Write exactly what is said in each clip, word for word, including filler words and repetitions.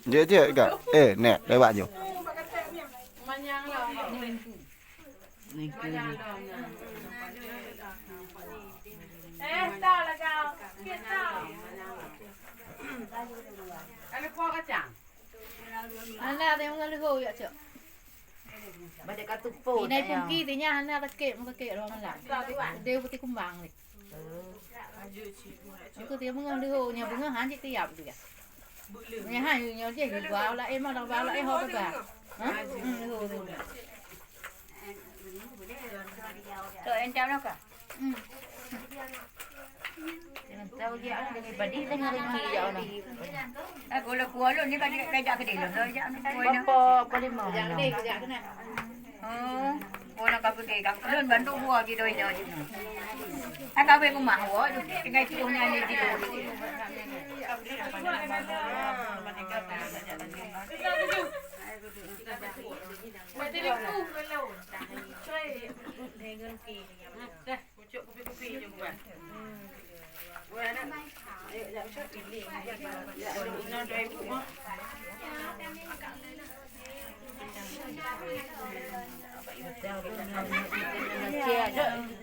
Jeuet-jeuet ka. Eh, nek, lewat nyoe. Eh, tau lah kau. Kita. Ada kuah kacang. Hana teumeungoh leuho jak cok. Bada ka tupo. Inai pungki teunya hana takek, meutakek ruang malam. Dia putih kumbang ni. Aku teumeungoh leuho nya beungoh han cit tiap dia. Nya han nyoe jih gua laén mah, gua laén ho teuga. Ha? Hmm, leuho tu. Tok entah nak ka? Hmm. Tahu dia anak dia badi dengan rezeki ya Allah. Eh, kalau kuala ni kan dia kajak ke dia. Tahu dia anak kuala. Bapa, bapa lima. Oh, orang kau pergi, kau belum bantu gua di doinya je. Aku habis rumah gua, tinggal cukup nyanyi di.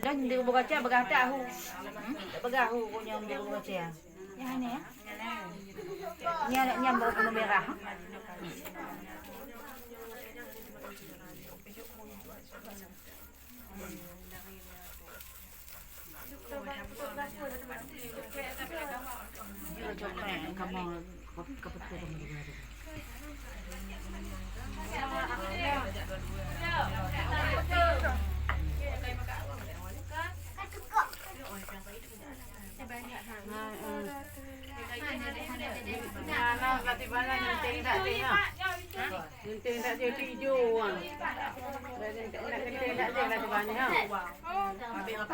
Dan di buka cia bagah tahu. Bagah hu punya di buka cia. Yang ni ya. Ni anak nyam bau kuno merah. Nah, nah, kat di mana nyenteng tak deh, ha? Nyenteng tak deh, ijo, ha? Dah nyenteng, nak nyenteng tak deh, kat di mana, ha?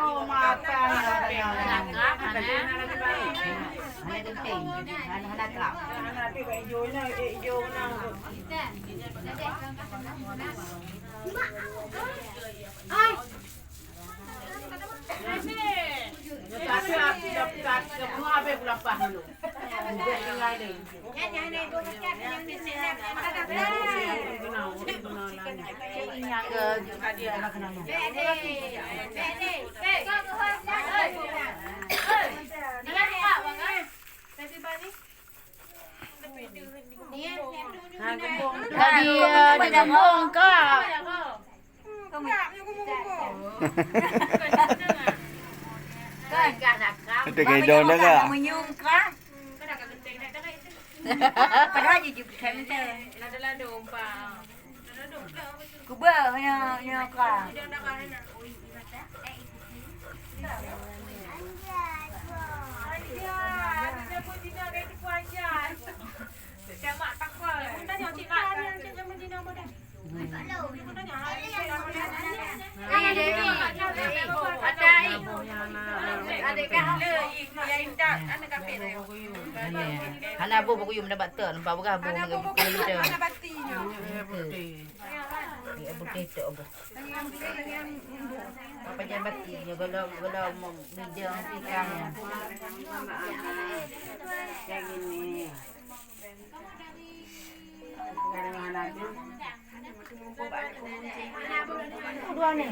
Oh, mata ni, mata ni. Hana genting, hana, hana trap. Hana tapi kat ijo ni, eh, ijo ni. Ai. Tadi, eh, di kampung, Kak. Kan? Ada kena dong dah, Kak? Menyungkah. Padahal jijik bukan. Kuba nya, nya ka. Hana boh bukuyum na bak teuk, nampak peugah boh. Hana boh bukuyum, hana bati nyoe. Ya, beutôi tu boh. Apa jangan bati nyoe, kalau, kalau mau bijang tikang. Yang ini. Dua ni.